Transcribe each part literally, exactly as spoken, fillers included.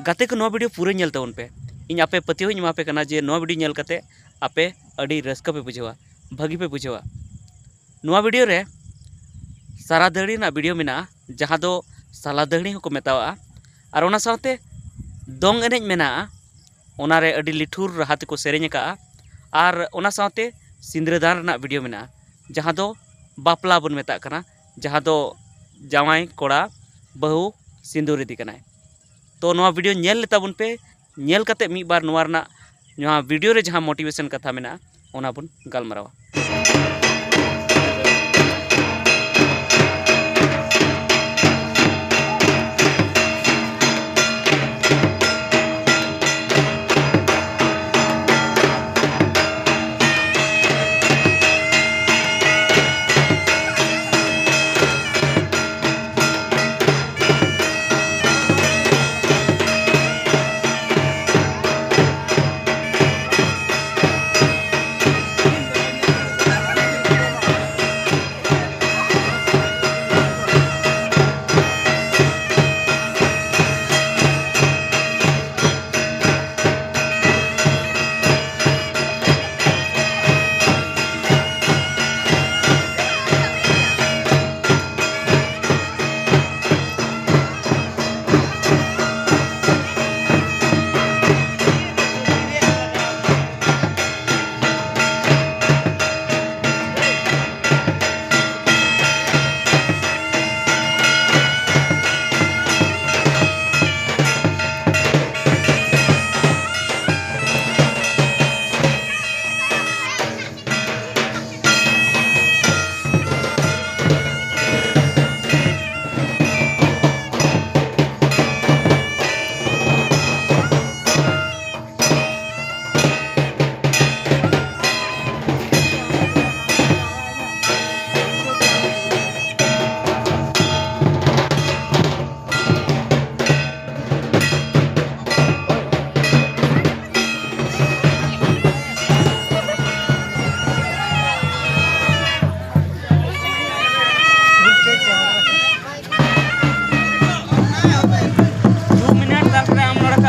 ᱜᱟᱛᱮ ᱠᱚ, ᱱᱚᱣᱟ video ᱯᱩᱨᱟᱹ ᱧᱮᱞ ᱛᱟᱵᱚᱱ ᱯᱮ᱾ ᱤᱧ ᱟᱯᱮ ᱯᱟᱹᱛᱭᱟᱹᱣ ᱤᱧ ᱮᱢᱟ ᱯᱮ ᱠᱟᱱᱟ ᱡᱮ ᱱᱚᱣᱟ video ᱧᱮᱞ ᱠᱟᱛᱮ ᱟᱯᱮ ᱟᱹᱰᱤ ᱨᱟᱹᱥᱠᱟᱹ ᱯᱮ ᱵᱩᱡᱷᱟᱹᱣᱟ, ᱵᱷᱟᱹᱜᱤ ᱯᱮ ᱵᱩᱡᱷᱟᱹᱣᱟ᱾ ᱱᱚᱣᱟ video ᱨᱮ ᱥᱟᱞᱟ ᱫᱟᱹᱦᱲᱤ ᱨᱮᱱᱟᱜ video ᱢᱮᱱᱟᱜᱼᱟ, ᱡᱟᱦᱟᱸ ᱫᱚ ᱥᱟᱞᱟ ᱫᱟᱹᱦᱲᱤ ᱦᱚᱸᱠᱚ ᱢᱮᱛᱟᱣᱟᱜᱼᱟ᱾ ᱟᱨ ᱚᱱᱟ ᱥᱟᱶᱛᱮ ᱫᱚᱝ ᱮᱱᱮᱡ ᱢᱮᱱᱟᱜᱼᱟ, ᱚᱱᱟᱨᱮ ᱟᱹᱰᱤ ᱞᱤᱴᱷᱩᱨ ᱨᱟᱦᱟ ᱛᱮᱠᱚ ᱥᱮᱨᱮᱧ ᱟᱠᱟᱜᱼᱟ᱾ ᱟᱨ ᱚᱱᱟ ᱥᱟᱶᱛᱮ ᱥᱤᱸᱫᱽᱨᱟᱹᱫᱟᱱ ᱨᱮᱱᱟᱜ video ᱢᱮᱱᱟᱜᱼᱟ, ᱡᱟᱦᱟᱸ ᱫᱚ ᱵᱟᱯᱞᱟ ᱵᱚᱱ ᱢᱮᱛᱟᱜ ᱠᱟᱱᱟ, ᱡᱟᱦᱟᱸ ᱫᱚ ᱡᱟᱶᱟᱭ ᱠᱚᱲᱟ ᱵᱟᱹᱦᱩ ᱥᱤᱸᱫᱩᱨ ᱤᱫᱤ ᱠᱟᱱᱟᱭ᱾ ᱛᱚ, ᱱᱚᱣᱟ video ᱧᱮᱞ ᱞᱮ ᱛᱟᱵᱚᱱ ᱯᱮ᱾ ᱧᱮᱞ ᱠᱟᱛᱮ ᱢᱤᱫ ᱵᱟᱨ ᱱᱚᱣᱟ ᱨᱮᱱᱟᱜ, ᱱᱚᱣᱟ video ᱨᱮ ᱡᱟᱦᱟᱸ motivation ᱠᱟᱛᱷᱟ ᱢᱮᱱᱟᱜᱼᱟ, ᱚᱱᱟ ᱵᱚᱱ ᱜᱟᱞᱢᱟᱨᱟᱣᱟ᱾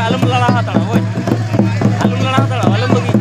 ᱟᱞᱚᱢ ᱞᱟᱲᱟ ᱦᱟᱛᱟᱲᱟ, ᱦᱳᱭ᱾ ᱟᱞᱚᱢ ᱞᱟᱲᱟ ᱦᱟᱛᱟᱲᱟ, ᱟᱞᱚᱢ ᱵᱟᱹᱜᱤ᱾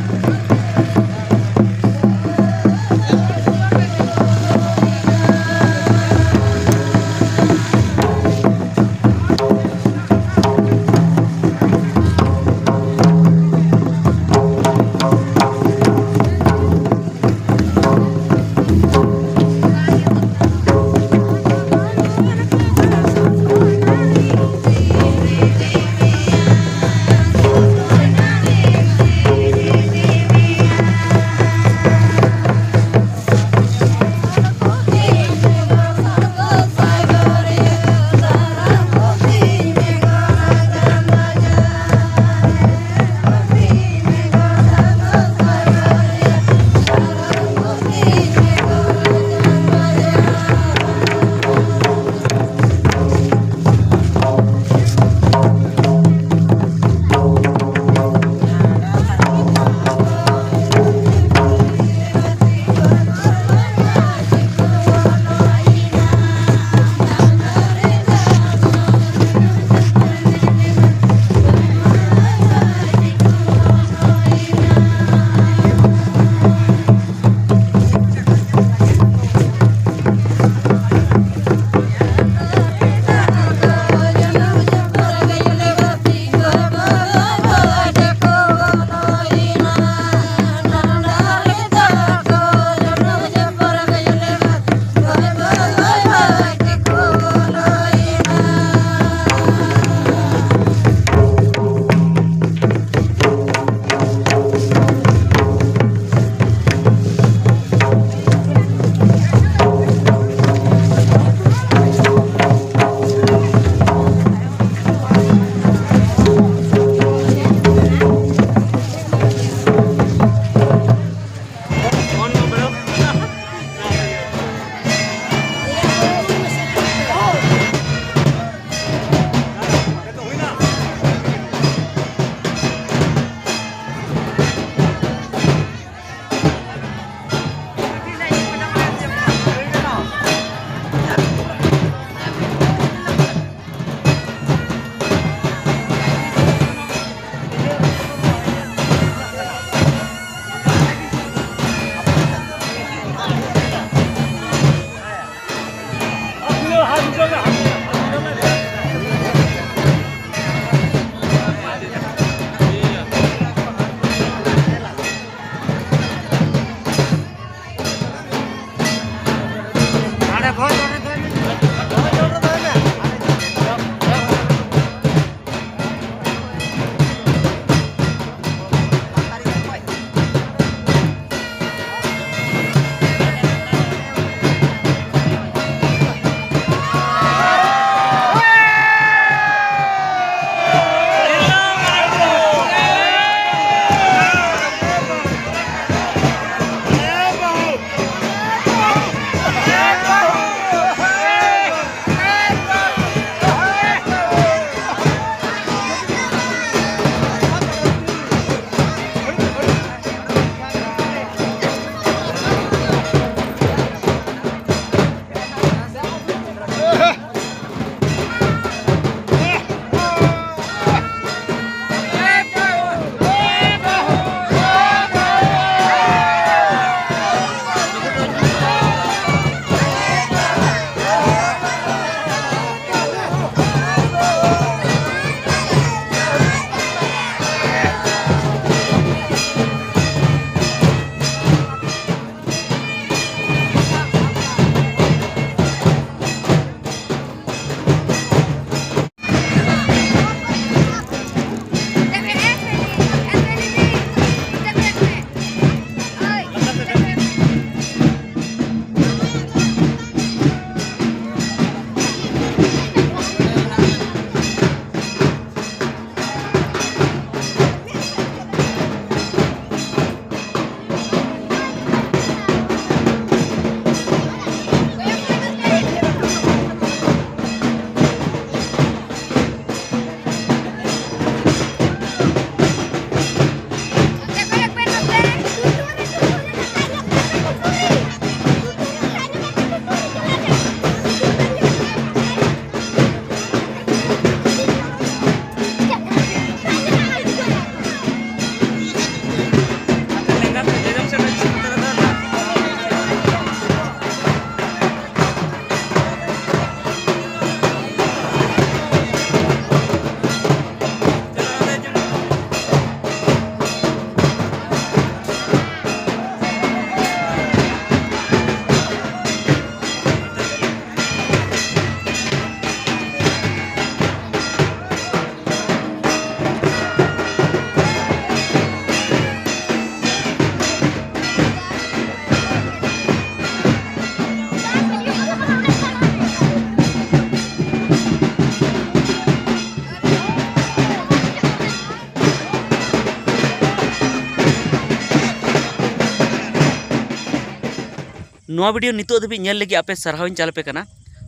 ᱱᱚᱣᱟ ᱵᱷᱤᱰᱤᱭᱳ ᱱᱤᱛᱚᱜ ᱫᱷᱟᱹᱵᱤᱡ ᱧᱮᱞ ᱞᱟᱹᱜᱤᱫ ᱟᱯᱮ ᱥᱟᱨᱦᱟᱣᱤᱧ ᱪᱟᱞ ᱟᱯᱮ ᱠᱟᱱᱟ᱾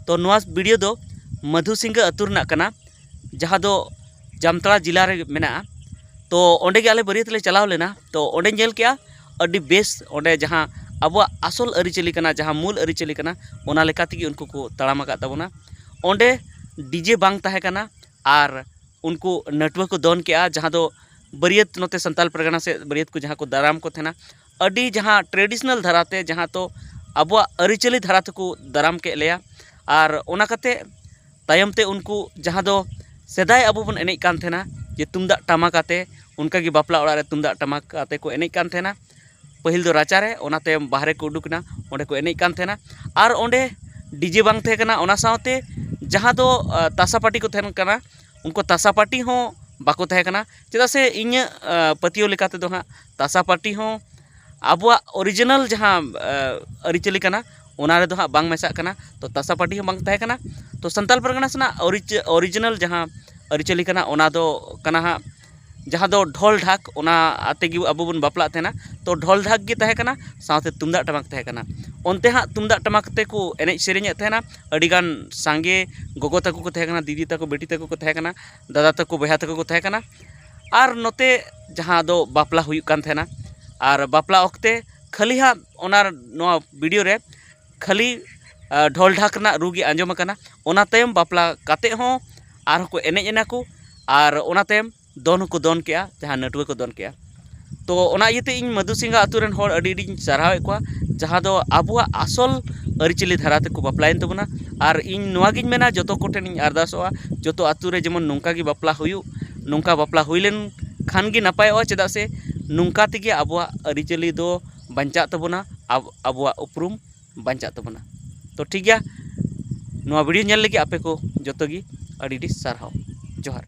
ᱛᱚ ᱱᱚᱣᱟ ᱵᱷᱤᱰᱤᱭᱳ ᱫᱚ ᱢᱟᱫᱷᱩ ᱥᱤᱝᱜᱟᱹ ᱟᱹᱛᱩ ᱨᱮᱱᱟᱜ ᱠᱟᱱᱟ, ᱡᱟᱦᱟᱸ ᱫᱚ ᱡᱟᱢᱛᱟᱲᱟ ᱡᱮᱞᱟ ᱨᱮ ᱢᱮᱱᱟᱜᱼᱟ᱾ ᱛᱚ ᱚᱸᱰᱮ ᱜᱮ ᱟᱞᱮ ᱵᱟᱹᱨᱭᱟᱹᱛ ᱞᱮ ᱪᱟᱞᱟᱣ ᱞᱮᱱᱟ᱾ ᱛᱚ ᱚᱸᱰᱮ ᱧᱮᱞ ᱠᱮᱜᱼᱟ ᱟᱹᱰᱤ ᱵᱮᱥ, ᱚᱸᱰᱮ ᱡᱟᱦᱟᱸ ᱟᱵᱚᱣᱟᱜ ᱟᱥᱚᱞ ᱟᱹᱨᱤᱪᱟᱹᱞᱤ ᱠᱟᱱᱟ, ᱡᱟᱦᱟᱸ ᱢᱩᱞ ᱟᱹᱨᱤᱪᱟᱹᱞᱤ ᱠᱟᱱᱟ, ᱚᱱᱟ ᱞᱮᱠᱟ ᱛᱮᱜᱮ ᱩᱱᱠᱩ ᱠᱚ ᱛᱟᱲᱟᱢ ᱟᱠᱟᱫ ᱛᱟᱵᱚᱱᱟ᱾ ᱚᱸᱰᱮ ᱰᱤᱡᱮ ᱵᱟᱝ ᱛᱟᱦᱮᱸ ᱠᱟᱱᱟ ᱟᱨ ᱩᱱᱠᱩ ᱱᱟᱹᱴᱩᱣᱟᱹ ᱠᱚ ᱫᱚᱱ ᱠᱮᱜᱼᱟ, ᱡᱟᱦᱟᱸ ᱫᱚ ᱵᱟᱹᱨᱭᱟᱹᱛ, ᱱᱚᱛᱮ ᱥᱟᱱᱛᱟᱞ ᱯᱟᱨᱜᱟᱱᱟ ᱥᱮᱫ ᱵᱟᱹᱨᱭᱟᱹᱛ ᱠᱚ ᱡᱟᱦᱟᱸ ᱠᱚ ᱫᱟᱨᱟᱢ ᱠᱚ ᱛᱟᱦᱮᱱᱟ, ᱟᱹᱰᱤ ᱡᱟᱦᱟᱸ traditional ᱫᱷᱟᱨᱟᱛᱮ, ᱡᱟᱦᱟᱸ ᱫᱚ ᱟᱵᱚᱣᱟᱜ ᱟᱹᱨᱤᱪᱟᱹᱞᱤ ᱫᱷᱟᱨᱟ ᱛᱮᱠᱚ ᱫᱟᱨᱟᱢ ᱠᱮᱫ ᱞᱮᱭᱟ᱾ ᱟᱨ ᱚᱱᱟ ᱠᱟᱛᱮ ᱛᱟᱭᱚᱢ ᱛᱮ ᱩᱱᱠᱩ ᱡᱟᱦᱟᱸ ᱫᱚ ᱥᱮᱫᱟᱭ ᱟᱵᱚ ᱵᱚᱱ ᱮᱱᱮᱡ ᱠᱟᱱ ᱛᱟᱦᱮᱱᱟ, ᱡᱮ ᱛᱩᱢᱫᱟᱜ ᱴᱟᱢᱟᱠ ᱟᱛᱮ, ᱚᱱᱠᱟ ᱜᱮ ᱵᱟᱯᱞᱟ ᱚᱲᱟᱜ ᱨᱮ ᱛᱩᱢᱫᱟᱜ ᱴᱟᱢᱟᱠ ᱟᱛᱮ ᱠᱚ ᱮᱱᱮᱡ ᱠᱟᱱ ᱛᱟᱦᱮᱱᱟ᱾ ᱯᱟᱹᱦᱤᱞ ᱫᱚ ᱨᱟᱪᱟ ᱨᱮ, ᱚᱱᱟ ᱛᱟᱭᱚᱢ ᱵᱟᱦᱨᱮ ᱠᱚ ᱩᱰᱩᱠ ᱮᱱᱟ, ᱚᱸᱰᱮ ᱠᱚ ᱮᱱᱮᱡ ᱠᱟᱱ ᱛᱟᱦᱮᱱᱟ᱾ ᱟᱨ ᱚᱸᱰᱮ ᱰᱤᱡᱮ ᱵᱟᱝ ᱛᱟᱦᱮᱸ ᱠᱟᱱᱟ, ᱚᱱᱟ ᱥᱟᱶᱛᱮ ᱡᱟᱦᱟᱸ ᱫᱚ, ᱟ, ᱛᱟᱥᱟ ᱯᱟᱨᱴᱤ ᱠᱚ ᱛᱟᱦᱮᱱ ᱠᱟᱱᱟ, ᱩᱱᱠᱩ ᱛᱟᱥᱟ ᱯᱟᱨᱴᱤ ᱦᱚᱸ ᱵᱟᱠᱚ ᱛᱟᱦᱮᱸ ᱠᱟᱱᱟ᱾ ᱪᱮᱫᱟᱜ ᱥᱮ ᱤᱧᱟᱹᱜ, ᱟ, ᱯᱟᱹᱛᱭᱟᱹᱣ ᱞᱮᱠᱟ ᱛᱮᱫᱚ ᱦᱟᱸᱜ ᱛᱟᱥᱟ ᱯᱟᱨᱴᱤ ᱦᱚᱸ ᱟᱵᱚᱣᱟᱜ original ᱡᱟᱦᱟᱸ, ᱟ, ᱟᱹᱨᱤᱪᱟᱹᱞᱤ ᱠᱟᱱᱟ, ᱚᱱᱟ ᱨᱮᱫᱚ ᱦᱟᱸᱜ ᱵᱟᱝ ᱢᱮᱥᱟᱜ ᱠᱟᱱᱟ᱾ ᱛᱚ ᱛᱟᱥᱟ ᱯᱟᱨᱴᱤ ᱦᱚᱸ ᱵᱟᱝ ᱛᱟᱦᱮᱸ ᱠᱟᱱᱟ᱾ ᱛᱚ ᱥᱟᱱᱛᱟᱞ ᱯᱟᱨᱜᱟᱱᱟ ᱥᱮᱱᱟᱜ ᱚᱨᱤᱪ-, original ᱡᱟᱦᱟᱸ ᱟᱹᱨᱤᱪᱟᱹᱞᱤ ᱠᱟᱱᱟ, ᱚᱱᱟ ᱫᱚ ᱠᱟᱱᱟ ᱦᱟᱸᱜ ᱡᱟᱦᱟᱸ ᱫᱚ ᱰᱷᱚᱞ ᱰᱷᱟᱠ, ᱚᱱᱟ ᱟᱛᱮ ᱜᱮ ᱟᱵᱚ ᱵᱚᱱ ᱵᱟᱯᱞᱟᱜ ᱛᱟᱦᱮᱱᱟ᱾ ᱛᱚ ᱰᱷᱚᱞ ᱰᱷᱟᱠ ᱜᱮ ᱛᱟᱦᱮᱸ ᱠᱟᱱᱟ, ᱥᱟᱶᱛᱮ ᱛᱩᱢᱫᱟᱜ ᱴᱟᱢᱟᱠ ᱛᱟᱦᱮᱸ ᱠᱟᱱᱟ᱾ ᱚᱱᱛᱮ ᱦᱟᱸᱜ ᱛᱩᱢᱫᱟᱜ ᱴᱟᱢᱟᱠ ᱛᱮᱠᱚ ᱮᱱᱮᱡ ᱥᱮᱨᱮᱧᱮᱫ ᱛᱟᱦᱮᱱᱟ᱾ ᱟᱹᱰᱤᱜᱟᱱ ᱥᱟᱸᱜᱮ ᱜᱚᱜᱚ ᱛᱟᱠᱚ ᱠᱚ ᱛᱟᱦᱮᱸ ᱠᱟᱱᱟ, ᱫᱤᱫᱤ ᱛᱟᱠᱚ, ᱵᱤᱴᱤ ᱛᱟᱠᱚ ᱠᱚ ᱛᱟᱦᱮᱸ ᱠᱟᱱᱟ, ᱫᱟᱫᱟ ᱛᱟᱠᱚ, ᱵᱚᱭᱦᱟ ᱛᱟᱠᱚ ᱠᱚ ᱛᱟᱦᱮᱸ ᱠᱟᱱᱟ᱾ ᱟᱨ ᱱᱚᱛᱮ ᱡᱟᱦᱟᱸ ᱫᱚ ᱵᱟᱯᱞᱟ ᱦᱩᱭᱩᱜ ᱠᱟᱱ ᱛᱟᱦᱮᱱᱟ, ᱟᱨ ᱵᱟᱯᱞᱟ ᱚᱠᱛᱮ ᱠᱷᱟᱹᱞᱤ ᱦᱟᱸᱜ ᱚᱱᱟ, ᱱᱚᱣᱟ ᱵᱷᱤᱰᱤᱭᱳ ᱨᱮ ᱠᱷᱟᱹᱞᱤ, ᱟ, ᱰᱷᱚᱞ ᱰᱷᱟᱠ ᱨᱮᱱᱟᱜ ᱨᱩ ᱜᱮ ᱟᱸᱡᱚᱢ ᱟᱠᱟᱱᱟ᱾ ᱚᱱᱟ ᱛᱟᱭᱚᱢ ᱵᱟᱯᱞᱟ ᱠᱟᱛᱮ ᱦᱚᱸ ᱟᱨᱦᱚᱸ ᱠᱚ ᱮᱱᱮᱡ ᱮᱱᱟ ᱠᱚ, ᱟᱨ ᱚᱱᱟ ᱛᱟᱭᱚᱢ ᱫᱚᱱ ᱦᱚᱸᱠᱚ ᱫᱚᱱ ᱠᱮᱜᱼᱟ, ᱡᱟᱦᱟᱸ ᱱᱟᱹᱴᱩᱣᱟᱹ ᱠᱚ ᱫᱚᱱ ᱠᱮᱜᱼᱟ᱾ ᱛᱚ ᱚᱱᱟ ᱤᱭᱟᱹᱛᱮ ᱤᱧ ᱢᱟᱫᱷᱩ ᱥᱤᱝᱜᱟ ᱟᱹᱛᱩ ᱨᱮᱱ ᱦᱚᱲ ᱟᱹᱰᱤ ᱟᱹᱰᱤᱧ ᱥᱟᱨᱦᱟᱣᱮᱫ ᱠᱚᱣᱟ, ᱡᱟᱦᱟᱸ ᱫᱚ ᱟᱵᱚᱣᱟᱜ ᱟᱥᱚᱞ ᱟᱹᱨᱤᱪᱟᱹᱞᱤ ᱫᱷᱟᱨᱟ ᱛᱮᱠᱚ ᱵᱟᱯᱞᱟᱭᱮᱱ ᱛᱟᱵᱚᱱᱟ᱾ ᱟᱨ ᱤᱧ ᱱᱚᱣᱟ ᱜᱤᱧ ᱢᱮᱱᱟ, ᱡᱚᱛᱚ ᱠᱚᱴᱷᱮᱱ ᱤᱧ ᱟᱨᱫᱟᱥᱚᱜᱼᱟ, ᱡᱚᱛᱚ ᱟᱹᱛᱩ ᱨᱮ ᱡᱮᱢᱚᱱ ᱱᱚᱝᱠᱟ ᱜᱮ ᱵᱟᱯᱞᱟ ᱦᱩᱭᱩᱜ, ᱱᱚᱝᱠᱟ ᱵᱟᱯᱞᱟ ᱦᱩᱭ ᱞᱮᱱ ᱠᱷᱟᱱ ᱜᱮ ᱱᱟᱯᱟᱭᱚᱜᱼᱟ᱾ ᱪᱮᱫᱟᱜ ᱥᱮ ᱱᱚᱝᱠᱟ ᱛᱮᱜᱮ ᱟᱵᱚᱣᱟᱜ ᱟᱹᱨᱤᱪᱟᱹᱞᱤ ᱫᱚ ᱵᱟᱧᱪᱟᱜ ᱛᱟᱵᱚᱱᱟ, ᱟᱵ-, ᱟᱵᱚᱣᱟᱜ ᱩᱯᱨᱩᱢ ᱵᱟᱧᱪᱟᱜ ᱛᱟᱵᱚᱱᱟ᱾ ᱛᱚ ᱴᱷᱤᱠ ᱜᱮᱭᱟ, ᱱᱚᱣᱟ ᱵᱷᱤᱰᱤᱭᱳ ᱧᱮᱞ ᱞᱟᱹᱜᱤᱫ ᱟᱯᱮ ᱠᱚ ᱡᱚᱛᱚ ᱜᱮ ᱟᱹᱰᱤ ᱟᱹᱰᱤ ᱥᱟᱨᱦᱟᱣ᱾ ᱡᱚᱦᱟᱨ᱾